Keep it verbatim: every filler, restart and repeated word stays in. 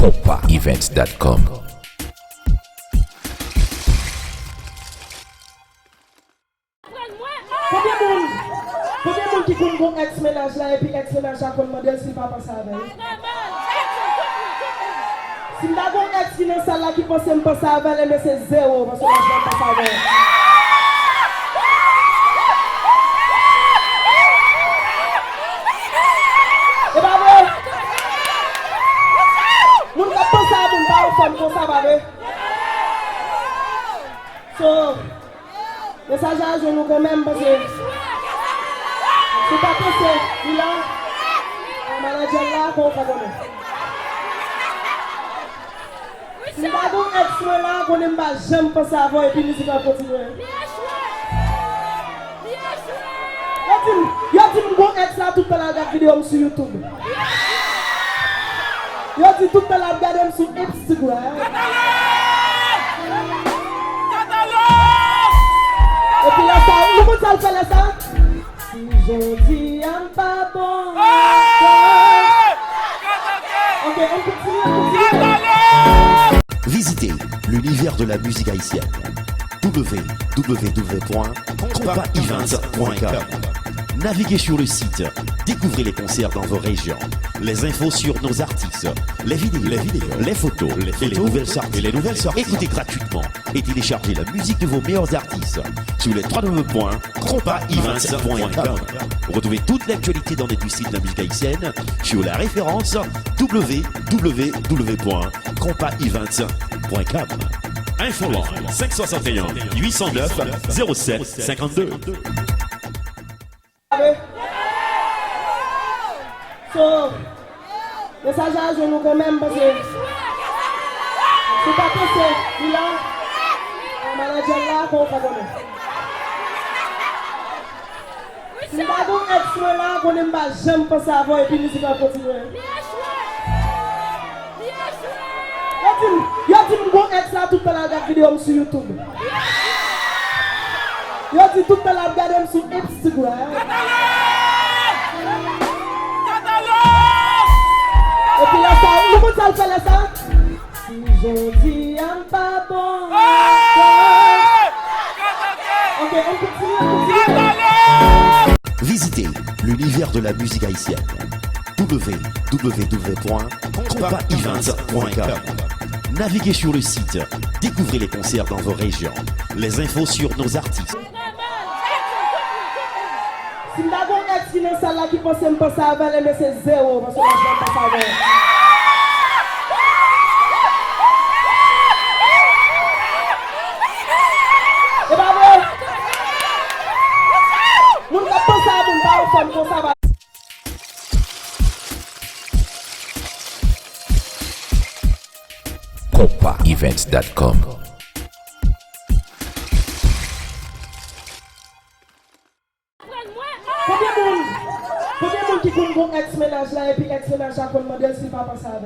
Konpa Events dot com. Konbyen moun, konbyen moun ki konn gon èks mennaj la epi èks mennaj la konn mande l si l pa panse avè l? Si m ta gon èks ki nan sal la ki panse m panse avè l, enben se zewo, paske m pa janm panse avè l. E pa vre? Moun k ap panse a moun pa anfòm konsa, pa vre? So, mesaj la jwenn ou kanmenm, paske si w pa panse li la, manadjè l la, kòman w fè konnen? Si m pa gon èks mwen la, konnen m pa janm panse avè w epi mizik la kontinye. Yo di m, yo di m gon èks la tout tan l ap gad videyo m sou YouTube. Yo di tout tan l ap gade m sou Instagram. Epi lè sa, nou konn sa l fè lè sa? Si jodi a m pa bon, ok, ann kontinye, ann kontinye. Visitez l'univers de la musique haïtienne. W W W point compa events point com. Naviguez sur le site, découvrez les concerts dans vos régions, les infos sur nos artistes, les vidéos, les vidéos, les photos, les photos et les nouvelles sorties. Et les nouvelles sorties. Écoutez gratuitement et téléchargez la musique de vos meilleurs artistes sur les trois W point compa events point com. Retrouvez toute l'actualité dans l'industrie de la musique haïtienne sur la référence W W W point compa events point com. Infoline cinq soixante et un, huit cent neuf, zéro sept, cinquante-deux. So, mesaj la jwenn ou kanmenm, paske si w pa panse li la, manadjè l la, kòman w fè konnen? Si m pa gon èks mwen la, konnen m pa janm panse avè w epi mizik la kontinye. Yo di m, yo di m gon èks la tout tan l ap gad videyo m sou YouTube. Yo di tout tan l ap gade m sou Instagram. Epi lè sa, nou konn sa l fè lè sa? Si jodi a m pa bon, ok, ann kontinye, ann kontinye. Visitez l'univers de la musique haïtienne. W W W point compa events point com. Naviguez sur le site, découvrez les concerts dans vos régions, les infos sur nos artistes. Si m ta gon èks ki nan sal la ki panse m panse avè l, enben se zewo, paske m pa janm panse avè l. E pa vre? Moun k ap panse a moun pa anfòm konsa, pa. Compa Events dot com. Konbyen moun, konbyen moun ki konn gon èks mennaj la epi èks mennaj la konn mande l si l pa panse avè l?